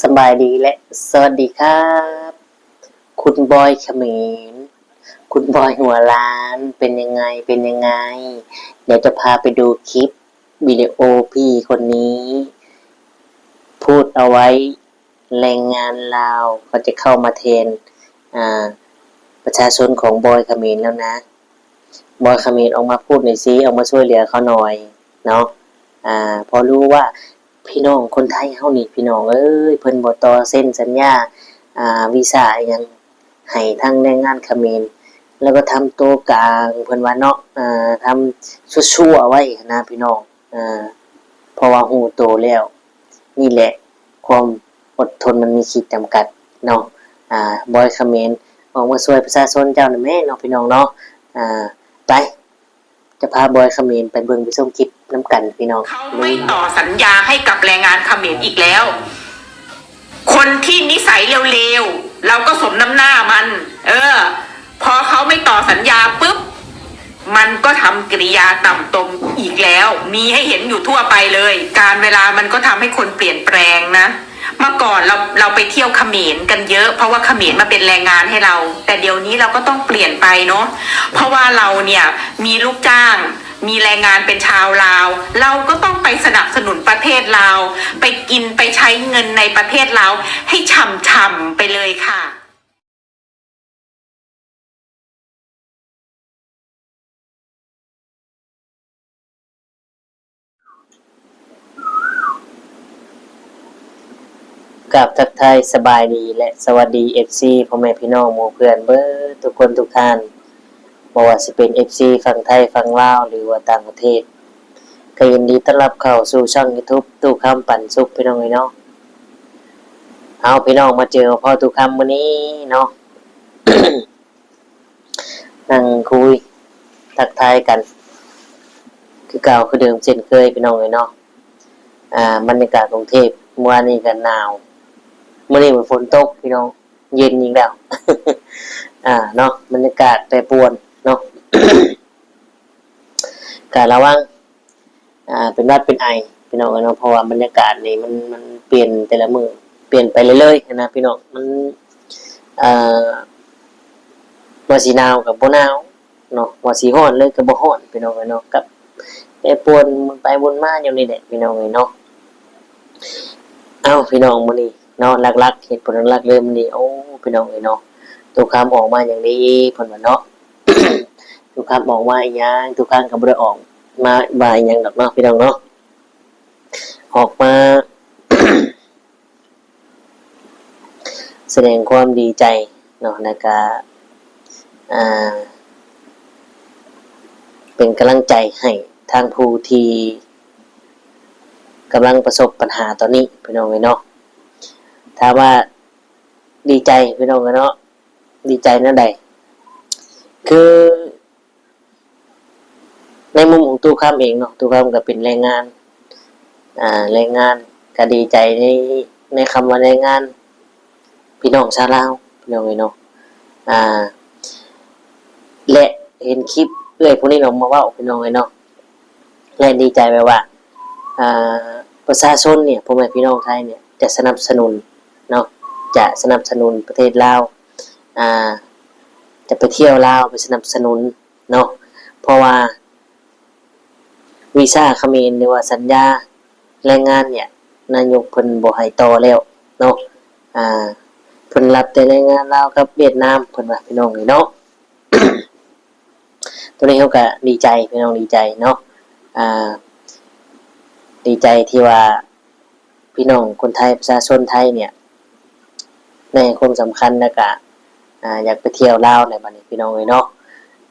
ສະບາຍດີ ແລະ ສະຫວັດດີຄັບ ຄຸນບອຍຂະເໝນ ຄຸນບອຍຫົວລ້ານ ເປັນຍັງໄງ ເປັນຍັງໄງ? ດຽວຈະພາໄປດູຄລິບວິດີໂອ ພີ່ຄົນນີ້ ພູດເອົາໄວ້ ແຮງງານລາວເຂົາຈະເຂົ້າມາແທນ ອາ ປະຊາຊົນຂອງບອຍຂະເໝນແລ້ວນະ. ບອຍຂະເໝນອອກມາພູດໜ້ອຍຊິ ອອກມາຊ່ວຍເຫຼືອເຂົາໜ້ອຍເນາະ. ອາ ເພາະຮູ້ວ່າພີ່ນ້ອງຄົນໄທເຮົານີ້ ພີ່ນ້ອງເອີຍ ເພິ່ນບໍ່ຕໍ່ເຊັນສັນຍາ ອາ ວີຊາອີ່ຫຍັງໃຫ້ທາງແຮງງານຂະເໝນ ແລ້ວກໍທຳໂຕກາງ ເພິ່ນວ່າເນາະ ອາ ທຳຊົ່ວໆໄວ້ຫັ້ນນະ ພີ່ນ້ອງ. ອາ ເພາະວ່າຮູ້ໂຕແລ້ວ ນີ້ແຫຼະ ຄວາມອົດທົນມັນມີຂີດຈຳກັດເນາະ. ອາ ບອຍຂະເໝນ ອອກມາຊ່ວຍປະຊາຊົນເຈົ້ານະແມ່ເນາະ ພີ່ນ້ອງເນາະ. ອາ ໄປ ຈະພາບອຍຂະເໝນໄປເບິ່ງໄປຊົມຄລິບນຳກັນ ພີ່ນ້ອງ. ເຂົາໄມ່ຕໍ່ສັນຍາໃຫ້ກັບແຮງງານຂະເໝນອີກແລ້ວ. ຄົນທີ່ນິໄສເລວໆ ເຮົາກໍສົມນ້ຳໜ້າມັນ. ເອີ ພໍເຂົາໄມ່ຕໍ່ສັນຍາປຶບ ມັນກໍທຳກິລິຍາຕ່ຳຕົມອີກແລ້ວ ມີໃຫ້ເຫັນຢູ່ທົ່ວໄປເລີຍ. ການເວລາມັນກໍທຳໃຫ້ຄົນປ່ຽນແປງນະ. ເມື່ອກ່ອນເຮົາ ເຮົາໄປທ່ຽວຂະເໝນກັນເຍອະ ເພາະວ່າຂະເໝນມາເປັນແຮງງານໃຫ້ເຮົາ, ແຕ່ດຽວນີ້ເຮົາກໍຕ້ອງປ່ຽນໄປເນາະ ເພາະວ່າເຮົາເນ່ຍມີລູກຈ້າງ ມີແຮງງານເປັນຊາວລາວ ເຮົາກໍຕ້ອງໄປສະໜັບສະໜູນປະເທດລາວ ໄປກິນໄປໃຊ້ເງິນໃນປະເທດລາວໃຫ້ຊ່ຳໆໄປເລີຍຄ່ະ. ກາບທັກທາຍສະບາຍດີ ແລະ ສະຫວັດດີ ເອັຟຊີ ພໍ່ແມ່ພີ່ນ້ອງໝູ່ເພື່ອນເບິດທຸກຄົນທຸກທ່ານ ບໍ່ວ່າຊິເປັນ ເອັຟຊີ ຝັ່ງໄທ ຝັ່ງລາວ ຫຼືວ່າຕ່າງປະເທດ ກໍຍິນດີຕ້ອນຮັບເຂົ້າສູ່ຊ່ອງຢູທູບ ຕູ້ຄຳປັນສຸກ ພີ່ນ້ອງເອີຍເນາະ. ເອົາ ພີ່ນ້ອງ ມາເຈີກັບພໍ່ຕູ້ຄຳມື້ນີ້ເນາະ ນັ່ງຄຸຍທັກທາຍກັນຄືເກົ່າຄືເດີມເຊັ່ນເຄີຍ ພີ່ນ້ອງເອີຍເນາະ. ອາ ບັນຍາກາດກຸງເທບ ມື້ວານນີ້ກໍໜາວ ມື້ນີ້ມັນຝົນຕົກ ພີ່ນ້ອງ ເຢັນອີກແລ້ວ ອາ ເນາະ ບັນຍາກາດແປປວນເນາະ ກະລະວັງ ອາ ເປັນຫວັດເປັນໄອ ພີ່ນ້ອງເອີຍເນາະ. ເພາະວ່າບັນຍາກາດນີ້ມັນ ມັນປ່ຽນແຕ່ລະມື້ ປ່ຽນໄປເລື້ອຍໆຫັ້ນນະ ພີ່ນ້ອງ. ມັນ ເອີ ວ່າຊິໜາວກໍບໍ່ໜາວເນາະ ວ່າຊິຮ້ອນເລີຍກໍບໍ່ຮ້ອນ ພີ່ນ້ອງເອີຍເນາະ. ກັບແປປວນໝູນໄປໝູນມາຢູ່ນີ້ແຫຼະ ພີ່ນ້ອງເອີຍເນາະ. ເອົ້າ ພີ່ນ້ອງ ມື້ນີ້ເນາະ ຫຼັກໆ ເຫດຜົນຫຼັກໆເລີຍມື້ນີ້ ໂອ້ ພີ່ນ້ອງເອີຍເນາະ ຕູ້ຄຳອອກມາຫຍັງເດ ເພິ່ນວ່າເນາະ. ຕູ້ຄຳອອກມາອີ່ຫຍັງ ຕູ້ຄຳກໍບໍ່ໄດ້ອອກມາວ່າອີ່ຫຍັງດອກເນາະ ພີ່ນ້ອງເນາະ. ອອກມາສະແດງຄວາມດີໃຈເນາະ ແລ້ວກະ ອາ ເປັນກຳລັງໃຈໃຫ້ທາງຜູ້ທີ່ກຳລັງປະສົບບັນຫາຕອນນີ້ ພີ່ນ້ອງເອີຍເນາະ. ຖາມວ່າດີໃຈ ພີ່ນ້ອງເອີຍເນາະ ດີໃຈແນວໃດ? ຄື ໃນມຸມຂອງຕູ້ຄຳເອງເນາະ ຕູ້ຄຳກໍເປັນແຮງງານ ອາ ແຮງງານ ກໍດີໃຈໃນ ໃນຄຳວ່າແຮງງານ ພີ່ນ້ອງຊາວລາວ ພີ່ນ້ອງເອີຍເນາະ. ອາ ແລະ ເຫັນຄລິບເອື້ອຍຜູ້ນີ້ອອກມາເວົ້າ ພີ່ນ້ອງເອີຍເນາະ ແລະ ດີໃຈແບບວ່າ ອາ ປະຊາຊົນເນ່ຍ ພໍ່ແມ່ພີ່ນ້ອງໄທເນ່ຍ ຈະສະໜັບສະໜູນເນາະ ຈະສະໜັບສະໜູນປະເທດລາວ ອາ ຈະໄປທ່ຽວລາວ ໄປສະໜັບສະໜູນເນາະ. ເພາະວ່າ ວີຊາຂະເໝນ ຫຼືວ່າສັນຍາແຮງງານເນ່ຍ ນາຍົກເພິ່ນບໍ່ໃຫ້ຕໍ່ແລ້ວເນາະ ອາ ເພິ່ນຮັບແຕ່ແຮງງານລາວກັບຫວຽດນາມ ເພິ່ນວ່າ ພີ່ນ້ອງເອີຍເນາະ. ໂຕນີ້ເຮົາກໍດີໃຈ ພີ່ນ້ອງ ດີໃຈເນາະ ອາ ດີໃຈທີ່ວ່າ ພີ່ນ້ອງຄົນໄທ ປະຊາຊົນໄທເນ່ຍ ໄດ້ໃຫ້ຄວາມສຳຄັນ ແລ້ວກະ ອາ ຢາກໄປທ່ຽວລາວແຫຼະບັດນີ້ ພີ່ນ້ອງເອີຍເນາະ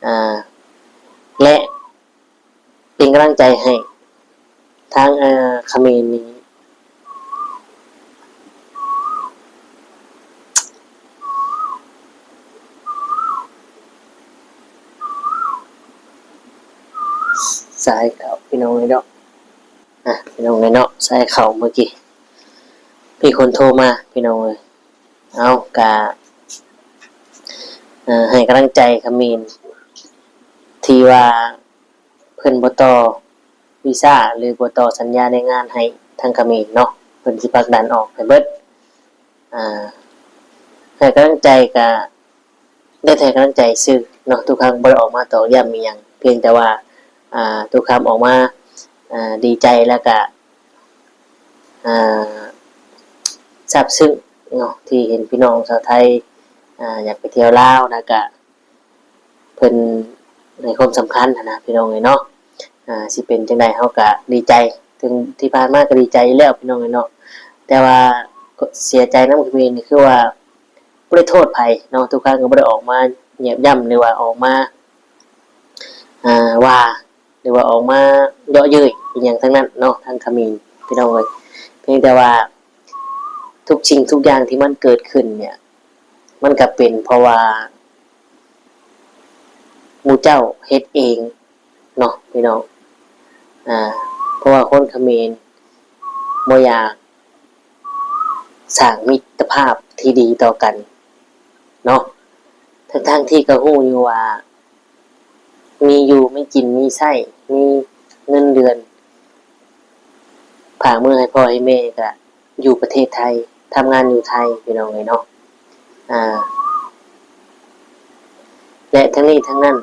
ອາ ແລະ ເປັນກຳລັງໃຈໃຫ້ທາງ ອາ ຂະເໝນນີ້ ສາຍເຂົ້າ ພີ່ນ້ອງເອີຍເນາະ ອາ ພີ່ນ້ອງເອີຍເນາະ ສາຍເຂົ້າເມື່ອກີ້ ມີຄົນໂທມາ ພີ່ນ້ອງເອີຍ. ເອົາ ກະ ເອີ ໃຫ້ກຳລັງໃຈຂະເໝນ ທີ່ວ່າເພິ່ນບໍ່ຕໍ່ວີຊາ ຫຼື ບໍ່ຕໍ່ສັນຍາແຮງງານໃຫ້ທາງຂະເໝນເນາະ ເພິ່ນຊິຜັກດັນອອກໃຫ້ເບິດ ອ່າ ໃຫ້ກຳລັງໃຈກະໄດ້ແຕ່ໃຫ້ກຳລັງໃຈຊື່ເນາະ. ທຸກຄຳບໍ່ໄດ້ອອກມາຕອກຢ້ຳອີ່ຫຍັງ, ພຽງແຕ່ວ່າ ອ່າ ທຸກຄຳອອກມາ ອ່າ ດີໃຈ ແລ້ວກະ ອ່າ ຊາບຊຶ້ງເນາະ ທີ່ເຫັນພີ່ນ້ອງຊາວໄທ ອ່າ ຢາກໄປທ່ຽວລາວ ແລ້ວກະ ເພິ່ນໃຫ້ຄວາມສຳຄັນຫັ້ນນະ ພີ່ນ້ອງເອີຍເນາະ. ອ່າ ຊິເປັນຈັ່ງໃດເຮົາກະດີໃຈ, ເຖິງທີ່ຜ່ານມາກະດີໃຈຢູ່ແລ້ວ ພີ່ນ້ອງເອີຍເນາະ, ແຕ່ວ່າເສຍໃຈນຳເຂມນນີ້ ຄືວ່າບໍ່ໄດ້ໂທດໃຜເນາະ, ທຸກຄຳກະບໍ່ໄດ້ອອກມາຫຍາບຢ້ຳ ຫຼືວ່າອອກມາ ອ່າ ວ່າ ຫຼືວ່າອອກມາເຍາະເຍີ້ຍອີ່ຫຍັງທັງນັ້ນເນາະ ທາງຂະເໝນ ພີ່ນ້ອງເອີຍ. ພຽງແຕ່ວ່າທຸກສິ່ງທຸກຢ່າງທີ່ມັນເກີດຂຶ້ນເນີ້ຍ ມັນກະເປັນເພາະວ່າໝູ່ເຈົ້າເຮັດເອງເນາະ ພີ່ນ້ອງ. ອ່າ ເພາະວ່າຄົນຂະເໝນບໍ່ຢາກ ສ້າງມິດຕະພາບທີ່ດີຕໍ່ກັນເນາະ, ທັງໆທີ່ກໍຮູ້ຢູ່ວ່າມີຢູ່ ມີກິນ ມີໃຊ້ ມີເງິນເດືອນຝາກມືໃຫ້ພໍ່ໃຫ້ແມ່ ກໍຢູ່ປະເທດໄທ ທຳງານຢູ່ໄທ ພີ່ນ້ອງເອີຍເນາະ. ອ່າ ແລະ ທັງນີ້ທັງນັ້ນ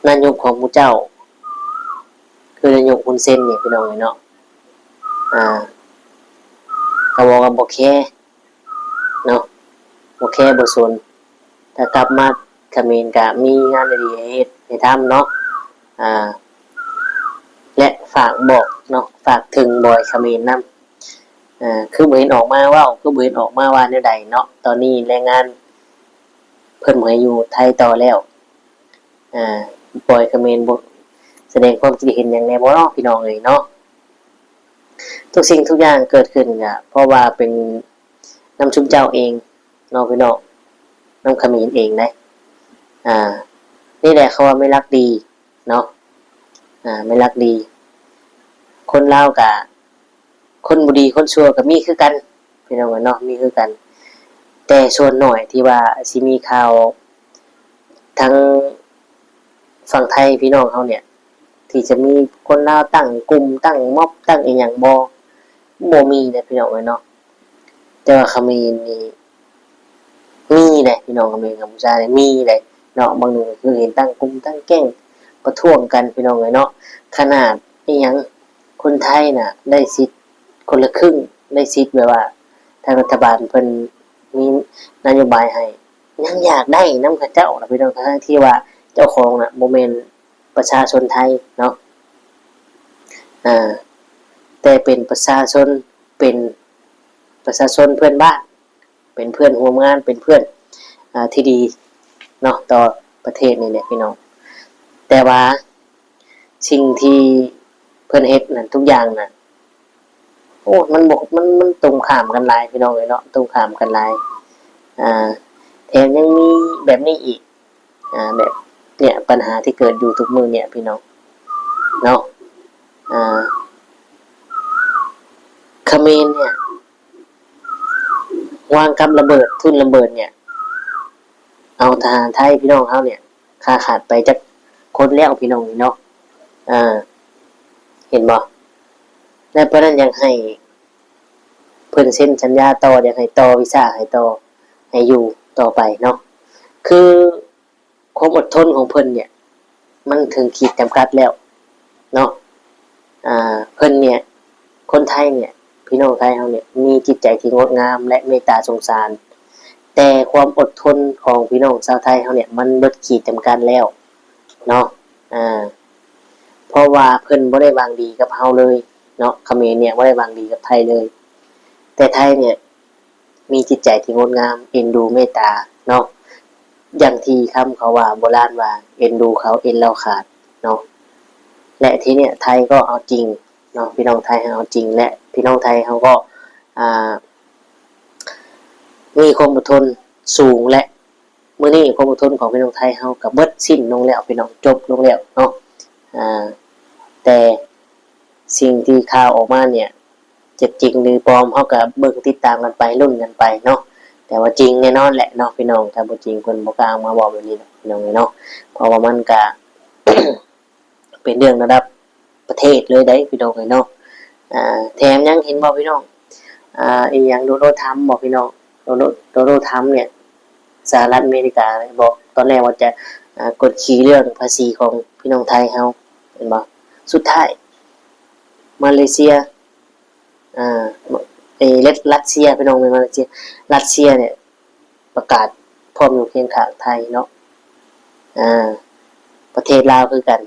ນາຍົກຂອງໝູ່ເຈົ້າ ຄືນາຍົກຮຸນເຊັນນີ້ ພີ່ນ້ອງເອີຍເນາະ, ອ່າ ກໍບອກວ່າບໍ່ແຄເນາະ, ບໍ່ແຄບໍ່ສົນ, ຖ້າກັບມາຂະເໝນກະມີງານດີໆໃຫ້ເຮັດໃຫ້ທຳເນາະ. ອ່າ ແລະ ຝາກບອກເນາະ, ຝາກເຖິງບອຍຂະເໝນນຳ, ອ່າ ຄືບໍ່ເຫັນອອກມາເວົ້າ, ຄືບໍ່ເຫັນອອກມາວ່າແນວໃດເນາະ. ຕອນນີ້ແຮງງານເພິ່ນບໍ່ໃຫ້ຢູ່ໄທຕໍ່ແລ້ວ. ອ່າ ບອຍຂະເໝນບໍ່ສະແດງຄວາມຄິດເຫັນຫຍັງແດ່ບໍ່ເນາະ ພີ່ນ້ອງເອີຍເນາະ? ທຸກສິ່ງທຸກຢ່າງເກີດຂຶ້ນກະເພາະວ່າເປັນນຳຊຸມເຈົ້າເອງເນາະ ພີ່ນ້ອງ, ນຳຂະເໝນເອງເດ້. ອ່າ ນີ້ແຫຼະເຂົາວ່າແມ່ນລັກດີເນາະ, ອ່າ ແມ່ນລັກດີ. ຄົນລາວກະ ຄົນບໍ່ດີຄົນຊົ່ວກໍມີຄືກັນ ພີ່ນ້ອງເອີຍເນາະ, ມີຄືກັນ. ແຕ່ສ່ວນໜ້ອຍທີ່ວ່າຊິມີຂ່າວທາງຝັ່ງໄທພີ່ນ້ອງເຮົາເນີ້ຍ ທີ່ຈະມີຄົນລາວຕັ້ງກຸ່ມ ຕັ້ງມັອບ ຕັ້ງອີ່ຫຍັງບໍ່? ບໍ່ມີເດ້ ພີ່ນ້ອງເອີຍເນາະ. ແຕ່ວ່າຂະເໝນນີ້ ມີເດ້ພີ່ນ້ອງ, ຂະເໝນກັມພູຊານີ້ມີເດ້ເນາະ. ບາງໜຶ່ງກໍຄືເຫັນຕັ້ງກຸ່ມຕັ້ງແກ້ງປະທ້ວງກັນ ພີ່ນ້ອງເອີຍເນາະ. ຂະໜາດອີ່ຫຍັງ ຄົນໄທນະໄດ້ສິດຄົນລະຄຶ່ງ, ໄດ້ສິດແບບວ່າທາງລັດຖະບານເພິ່ນມີນະໂຍບາຍໃຫ້, ຍັງຢາກໄດ້ນຳເຂົາເຈົ້ານະພີ່ນ້ອງ, ທັງທີ່ວ່າເຈົ້າຂອງນະບໍ່ແມ່ນປະຊາຊົນໄທເນາະ, ອ່າ ແຕ່ເປັນປະຊາຊົນ, ເປັນປະຊາຊົນເພື່ອນບ້ານ. ເປັນເພື່ອນຮ່ວມງານ ເປັນເພື່ອນ ອ່າ ທີ່ດີເນາະ ຕໍ່ປະເທດນີ້ແຫຼະພີ່ນ້ອງ. ແຕ່ວ່າສິ່ງທີ່ເພິ່ນເຮັດນັ້ນ ທຸກຢ່າງນະ ໂອ້ ມັນບໍ່ ມັນ ມັນຕົງຂ້າມກັນຫຼາຍພີ່ນ້ອງເອີຍເນາະ, ຕົງຂ້າມກັນຫຼາຍ. ອ່າ ແຖມຍັງມີແບບນີ້ອີກ, ອ່າ ແບບເນີ້ຍ ບັນຫາທີ່ເກີດຢູ່ທຸກມື້ເນີ້ຍພີ່ນ້ອງເນາະ. ອ່າ ຂະເໝນເນີ້ຍ ວາງກັບລະເບີດ ທຶນລະເບີດເນີ້ຍ ເອົາທະຫານໄທພີ່ນ້ອງເຮົາເນີ້ຍ ຂ້າຂາດໄປຈັກຄົນແລ້ວພີ່ນ້ອງເນາະ. ເອີ ເຫັນບໍ່? ແລະ ເພາະນັ້ນຢາກໃຫ້ເພິ່ນເຊັນສັນຍາຕໍ່, ຢາກໃຫ້ຕໍ່ວີຊາໃຫ້ຕໍ່ ໃຫ້ຢູ່ຕໍ່ໄປເນາະ. ຄື ຄວາມອົດທົນຂອງເພິ່ນເນີ້ຍ ມັນເຖິງຂີດຈຳກັດແລ້ວເນາະ. ອ່າ ເພິ່ນເນີ້ຍ ຄົນໄທເນີ້ຍ ພີ່ນ້ອງໄທເຮົາເນີ້ຍ ມີຈິດໃຈທີ່ງົດງາມ ແລະ ເມດຕາສົງສານ, ແຕ່ຄວາມອົດທົນຂອງພີ່ນ້ອງຊາວໄທເຮົາເນີ້ຍ ມັນເບິດຂີດຈຳກັດແລ້ວເນາະ. ອ່າ ເພາະວ່າເພິ່ນບໍ່ໄດ້ຫວັງດີກັບເຮົາເລີຍເນາະ, ຂະເໝນເນີ້ຍບໍ່ໄດ້ຫວັງດີກັບໄທເລີຍ, ແຕ່ໄທເນີ້ຍ ມີຈິດໃຈທີ່ງົດງາມ ເອັນດູເມດຕາເນາະ. ຢ່າງທີ່ຄຳເຂົາວ່າ ໂບລານວ່າ ເອັນດູເຂົາເອັນລາວຂາດເນາະ. ແລະ ທີເນີ້ຍ ໄທກໍເອົາຈິງເນາະ, ພີ່ນ້ອງໄທເຮົາເອົາຈິງ ແລະ ພີ່ນ້ອງໄທເຮົາກໍ ອ່າ ມີຄວາມອົດທົນສູງ ແລະ ມື້ນີ້ຄວາມອົດທົນຂອງພີ່ນ້ອງໄທເຮົາກໍເບິດສິ້ນລົງແລ້ວ ພີ່ນ້ອງ, ຈົບລົງແລ້ວເນາະ. ອ່າ ແຕ່ສິ່ງທີ່ຂ່າວອອກມາເນີ້ຍ ຈະຈິງຫຼືປອມ ເຮົາກໍເບິ່ງຕິດຕາມກັນໄປ ລຸ້ນກັນໄປເນາະ. ແຕ່ວ່າຈິງແນ່ນອນແຫຼະເນາະພີ່ນ້ອງ, ຖ້າບໍ່ຈິງເພິ່ນບໍ່ກ້າອອກມາເວົ້າແບບນີ້ດອກ ພີ່ນ້ອງເອີຍເນາະ. ເພາະວ່າມັນກະເປັນເລື່ອງລະດັບປະເທດເລີຍໃດ໋ ພີ່ນ້ອງເອີຍເນາະ. ອ່າ ແຖມຍັງເຫັນບໍ່ພີ່ນ້ອງ ອ່າ ອີ່ຫຍັງ ໂດນັລ ທຣຳ ບໍ່ພີ່ນ້ອງ ໂດນັລ ໂດນັລ ທຣຳ ເນີ້ຍ ສະຫະລັດອາເມລິກາບອກຕອນແລກວ່າຈະ ອ່າ ກົດຂີ່ເລື່ອງພາສີຂອງພີ່ນ້ອງໄທເຮົາ ເຫັນບໍ່? ສຸດທ້າຍມາເລເຊຍ ອ່າ ເອ ລັດ ຣັດເຊຍ ພີ່ນ້ອງ ແມ່ນມາເລເຊຍ ຣັດເຊຍເນີ້ຍປະກາດພ້ອມຢູ່ຄຽງຂ້າງໄທເນາະ ອ່າ ປະເທດລາວຄືກັນ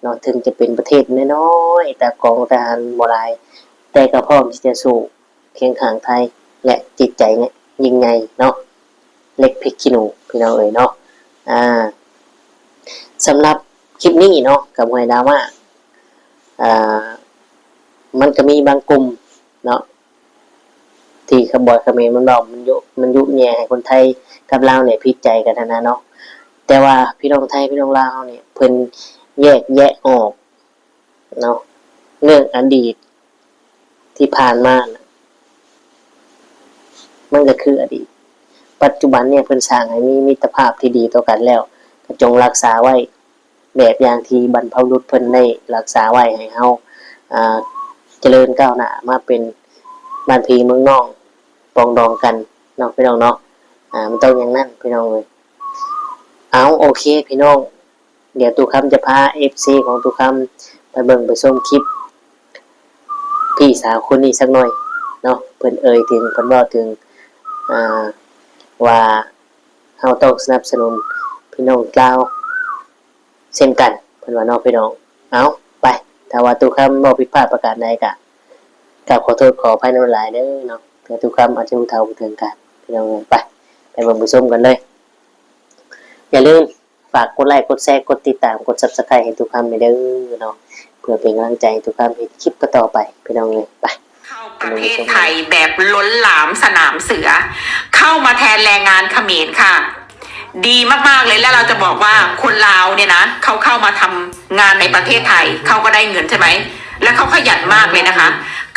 ເນາະ ເຖິງຈະເປັນປະເທດນ້ອຍໆ ແຕ່ກອງທະຫານບໍ່ຫຼາຍ ແຕ່ກໍພ້ອມທີ່ຈະສູ້ຄຽງຂ້າງໄທ ແລະ ຈິດໃຈຍິ່ງໃຫຍ່ເນາະ ເຫຼັກພິກຂີ້ໜູ ພີ່ນ້ອງເອີຍເນາະ ອ່າ ສຳລັບຄລິບນີ້ເນາະ ກັບຫ້ວຍດາມາ ອ່າ ມັນກໍມີບາງກຸ່ມເນາະ ທີ່ຂະບວນຂະເໝນມັນເວົ້າ ມັນຍຸ ມັນຍຸແຍ່ໃຫ້ຄົນໄທກັບລາວນີ້ຜິດໃຈກັນຫັ້ນນະເນາະ ແຕ່ວ່າພີ່ນ້ອງໄທ ພີ່ນ້ອງລາວເຮົານີ້ ເພິ່ນແຍກແຍະອອກເນາະ ເລື່ອງອະດີດທີ່ຜ່ານມານະ ມັນກໍຄືອະດີດ ປັດຈຸບັນນີ້ເພິ່ນສ້າງໃຫ້ມີມິດຕະພາບທີ່ດີຕໍ່ກັນແລ້ວ ກໍຈົ່ງຮັກສາໄວ້ ແບບຢ່າງທີ່ບັນພະບຸລຸດເພິ່ນໄດ້ຮັກສາໄວ້ໃຫ້ເຮົາ ອ່າ ຈະເລີນກ້າວໜ້າມາເປັນບ້ານພີ່ເມືອງນ້ອງ ປອງດອງກັນເນາະ ພີ່ນ້ອງເນາະ ອ່າ ມັນຕ້ອງຢ່າງນັ້ນ ພີ່ນ້ອງເອີຍ ເອົາ ໂອເຄ ພີ່ນ້ອງ ດຽວຕູ້ຄຳຈະພາເອັຟຊີຂອງຕູ້ຄຳໄປເບິ່ງໄປຊົມຄລິບພີ່ສາວຄົນນີ້ສັກໜ່ອຍເນາະ ເພິ່ນເອີ່ຍເຖິງ ເພິ່ນເວົ້າເຖິງ ອ່າ ວ່າເຮົາຕ້ອງສະໜັບສະໜູນພີ່ນ້ອງລາວ ເຊັ່ນກັນ ເພິ່ນວ່າເນາະ ພີ່ນ້ອງ ເອົາ ໄປ ຖ້າວ່າຕູ້ຄຳເວົ້າຜິດພາດປະການໃດກະ ກາບຂໍໂທດຂໍອະໄພນຳຫຼາຍເດີເນາະ ເທື່ອຕູ້ຄຳອາດຈະຮູ້ເທົ່າບໍ່ເຖິງການ ພີ່ນ້ອງເອີຍ ໄປ ໄປເບິ່ງໄປຊົມກັນເລີຍ ຢ່າລືມຝາກກົດໄລກົດແຊ ກົດຕິດຕາມ ກົດຊັບສະໄຄຣບ໌ໃຫ້ຕູ້ຄຳແດ່ເດີເນາະ ເພື່ອເປັນກຳລັງໃຈໃຫ້ຕູ້ຄຳເຮັດຄລິບຕໍ່ໄປ ພີ່ນ້ອງເອີຍ ໄປ ເຂົ້າປະເທດໄທແບບລົ້ນຫຼາມສະໜາມເສືອ ເຂົ້າມາແທນແຮງງານຂະເໝນຄ່ະ ດີມາກໆເລີຍ ແລະ ເຮົາຈະບອກວ່າຄົນລາວເນີ້ຍນະ ເຂົາເຂົ້າມາທຳງານໃນປະເທດໄທ ເຂົາກໍໄດ້ເງິນໃຊ່ໄໝ ແລະ ເຂົາຂະຫຍັນມາກເລີຍນະຄະ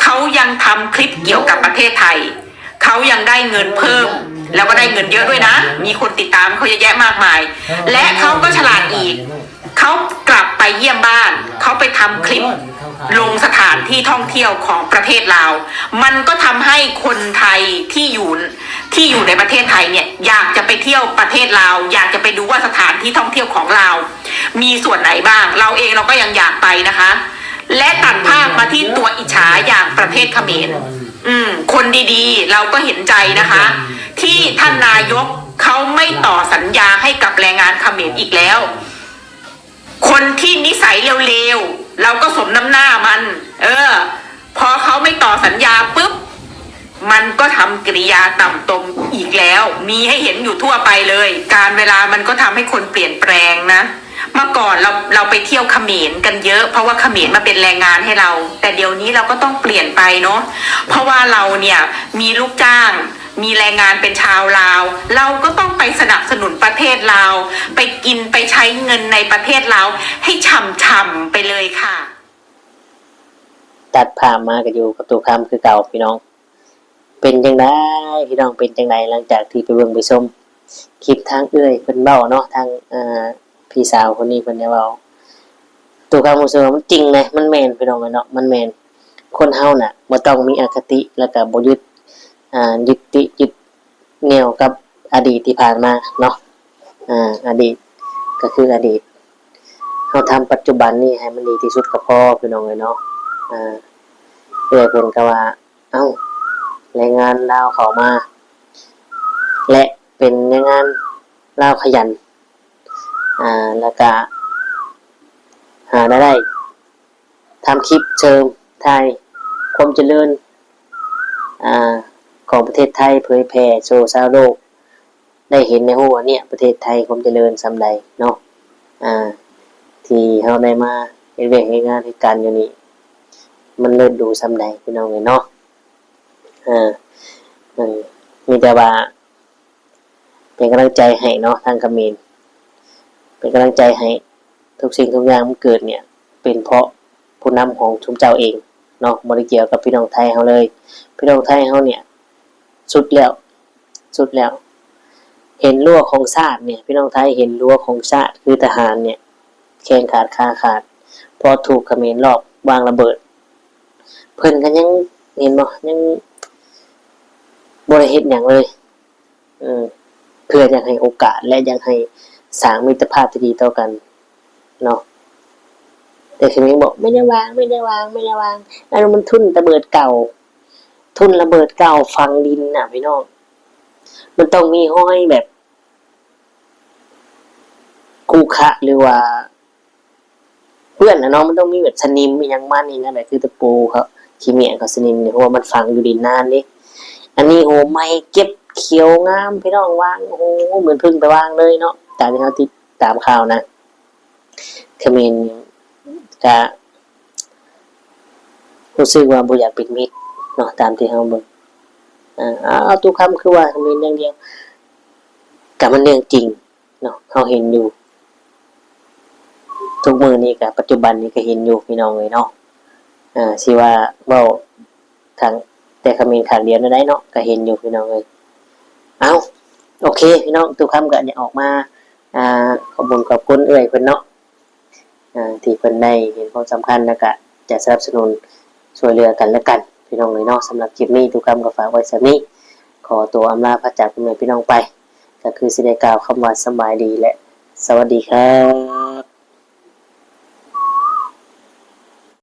ເຂົາຍັງທຳຄລິບກ່ຽວກັບປະເທດໄທ ເຂົາຍັງໄດ້ເງິນເພີ່ມ ແລ້ວກໍໄດ້ເງິນເຍອະດ້ວຍນະ ມີຄົນຕິດຕາມເຂົາເຍອະແຍະມາກມາຍ ແລະ ເຂົາກໍສະຫຼາດອີກ ເຂົາກັບໄປຢ້ຽມບ້ານ ເຂົາໄປທຳຄລິບລົງສະຖານທີ່ທ່ອງທ່ຽວຂອງປະເທດລາວ ມັນກໍທຳໃຫ້ຄົນໄທທີ່ຢູ່ ທີ່ຢູ່ໃນປະເທດໄທເນ່ຍ ຢາກຈະໄປທ່ຽວປະເທດລາວ ຢາກຈະໄປດູວ່າສະຖານທີ່ທ່ອງທ່ຽວຂອງລາວມີສ່ວນໄຫນບ້າງ ເຮົາເອງເຮົາກໍຍັງຢາກໄປນະຄະ ແລະ ຕັດພາບມາທີ່ຕົວອິດສາຢ່າງປະເທດຂະເໝນ ອືມ ຄົນດີໆ ເຮົາກໍເຫັນໃຈນະຄະ ທີ່ທ່ານນາຍົກເຂົາໄມ່ຕໍ່ສັນຍາໃຫ້ກັບແຮງງານຂະເໝນອີກແລ້ວ ຄົນທີ່ນິໄສເລວໆ ເຮົາກໍສົມນ້ຳໜ້າມັນ ເອີ ພໍເຂົາໄມ່ຕໍ່ສັນຍາປຶບ ມັນກໍທຳກິລິຍາຕ່ຳຕົມອີກແລ້ວ ມີໃຫ້ເຫັນຢູ່ທົ່ວໄປເລີຍ ການເວລາມັນກໍທຳໃຫ້ຄົນປ່ຽນແປງນະ ເມື່ອກ່ອນເຮົາ ເຮົາໄປທ່ຽວຂະເໝນກັນເຍອະ ເພາະວ່າຂະເໝນມາເປັນແຮງງານໃຫ້ເຮົາ ແຕ່ດຽວນີ້ເຮົາກໍຕ້ອງປ່ຽນໄປເນາະ ເພາະວ່າເຮົາເນ່ຍມີລູກຈ້າງ ມີແຮງງານເປັນຊາວລາວ ເຮົາກໍຕ້ອງໄປສະໜັບສະໜູນປະເທດລາວ ໄປກິນໄປໃຊ້ເງິນໃນປະເທດລາວໃຫ້ຊ່ຳໆໄປເລີຍຄ່ະ. ຕັດພາບມາກໍຢູ່ກັບຕູ້ຄຳຄືເກົ່າພີ່ນ້ອງ ເປັນຈັ່ງໃດພີ່ນ້ອງ ເປັນຈັ່ງໃດ ຫຼັງຈາກທີ່ໄປເບິ່ງໄປຊົມຄລິບທາງເອື້ອຍເພິ່ນເວົ້າເນາະ ທາງ ອ່າ ພີ່ສາວຄົນນີ້ເພິ່ນໄດ້ເວົ້າ ຕູ້ຄຳຮູ້ສຶກວ່າມັນຈິງເດ ມັນແມ່ນພີ່ນ້ອງເອີຍເນາະ ມັນແມ່ນ ຄົນເຮົານະບໍ່ຕ້ອງມີອະຄະຕິ ແລ້ວກໍບໍ່ຍຶດ ອ່າ ຍຶດຕິ ຍຶດແນວກັບອະດີດທີ່ຜ່ານມາເນາະ ອາ ອະດີດກໍຄືອະດີດ ເຮົາທຳປັດຈຸບັນນີ້ໃຫ້ມັນດີທີ່ສຸດກໍພໍ ພີ່ນ້ອງເອີຍເນາະ ອາ ເອື້ອຍເພິ່ນກໍວ່າ ເອົ້າ ແຮງງານລາວເຂົ້າມາ ແລະ ເປັນແຮງງານລາວຂະຫຍັນ ອາ ແລ້ວກະຫາລາຍໄດ້ ທຳຄລິບເສີມຖ່າຍຄວາມຈະເລີນ ອາ ຂອງປະເທດໄທ ເຜີຍແຜ່ສູ່ຊາວໂລກ ໄດ້ເຫັນໄດ້ຮູ້ວ່າເນີ້ຍ ປະເທດໄທຄວາມຈະເລີນສ່ຳໃດເນາະ ອາ ທີ່ເຮົາໄດ້ມາເຮັດວຽກເຮັດງານເຮັດການຢູ່ນີ້ ມັນເລີດດູສ່ຳໃດ ພີ່ນ້ອງເອີຍເນາະ ເອີ ມັນມີແຕ່ວ່າເປັນກຳລັງໃຈໃຫ້ເນາະ ທາງຂະເໝນ ເປັນກຳລັງໃຈໃຫ້ ທຸກສິ່ງທຸກຢ່າງມັນເກີດເນີ້ຍ ເປັນເພາະຜູ້ນຳຂອງຊຸມເຈົ້າເອງເນາະ ບໍ່ໄດ້ກ່ຽວກັບພີ່ນ້ອງໄທເຮົາເລີຍ ພີ່ນ້ອງໄທເຮົາເນີ້ຍ ສຸດແລ້ວ ສຸດແລ້ວ ເຫັນຮົ້ວຂອງຊາດເນີ້ຍ ພີ່ນ້ອງໄທເຫັນຮົ້ວຂອງຊາດ ຄືທະຫານເນີ້ຍ ແຂນຂາດຂາຂາດ ເພາະຖືກຂະເໝນລອບວາງລະເບີດ ເພິ່ນກໍຍັງ ເຫັນບໍ່ ຍັງບໍ່ໄດ້ເຮັດຫຍັງເລີຍ ເອີ ເພື່ອຢາກໃຫ້ໂອກາດ ແລະ ຢາກໃຫ້ສ້າງມິດຕະພາບທີ່ດີຕໍ່ກັນເນາະ. ແຕ່ເຂົາຍັງບອກ ໄມ່ໄດ້ວາງ ໄມ່ໄດ້ວາງ ໄມ່ໄດ້ວາງ ອັນນັ້ນມັນທຸນລະເບີດເກົ່າ ທຸນລະເບີດເກົ່າຝັງດິນນະພີ່ນ້ອງ. ມັນຕ້ອງມີຮອຍແບບ ຂຸຂະ ຫຼືວ່າເປື້ອນນະເນາະ ມັນຕ້ອງມີແບບສະໜິມອີ່ຫຍັງມານີ້ນະ ແບບຄືຕະປູເຂົາ ຂີ້ເມຍເຂົາສະໜິມນີ້ ເພາະວ່າມັນຝັງຢູ່ດິນນານເດ້. ອັນນີ້ໂຫ ໃໝ່ເກັບຂຽວງາມພີ່ນ້ອງ ວາງ ໂອ້ໂຫ ເໝືອນເພິ່ງໄປວາງເລີຍເນາະ ຕາມທີ່ເຮົາຕິດຕາມຂ່າວນະ. ຂະເໝນກະຮູ້ສຶກວ່າບໍ່ຢາກເປັນມິດເນາະ ຕາມທີ່ເຮົາເບິ່ງ. ອາ ເອົາ ຕູ້ຄຳຄືວ່າຂະເໝນຢ່າງດຽວ ກະມັນເລື່ອງຈິງເນາະ ເຮົາເຫັນຢູ່ທຸກມື້ນີ້ ກະປັດຈຸບັນນີ້ກະເຫັນຢູ່ພີ່ນ້ອງເອີຍເນາະ. ອາ ຊິວ່າເວົ້າທາງແຕ່ຂະເໝນຂ້າງດຽວແນວໃດເນາະ ກະເຫັນຢູ່ພີ່ນ້ອງເອີຍ. ເອົາ ໂອເຄພີ່ນ້ອງ ຕູ້ຄຳກະຢາກອອກມາ ອາ ຂອບຄຸນຂອບຄຸນເອື້ອຍເພິ່ນເນາະ ອາ ທີ່ເພິ່ນໄດ້ເຫັນຄວາມສຳຄັນ ແລ້ວກະຈະສະໜັບສະໜູນຊ່ວຍເຫຼືອກັນແລະກັນພີ່ນ້ອງເອີຍເນາະ. ສຳລັບຄລິບນີ້ ຕູ້ຄຳກໍຝາກໄວ້ສ່ຳນີ້ ຂໍຕົວອຳລາພາຈາກພໍ່ແມ່ພີ່ນ້ອງໄປ ກໍຄືຊິໄດ້ກ່າວຄຳວ່າສະບາຍດີ ແລະ ສະຫວັດດີຄັບ.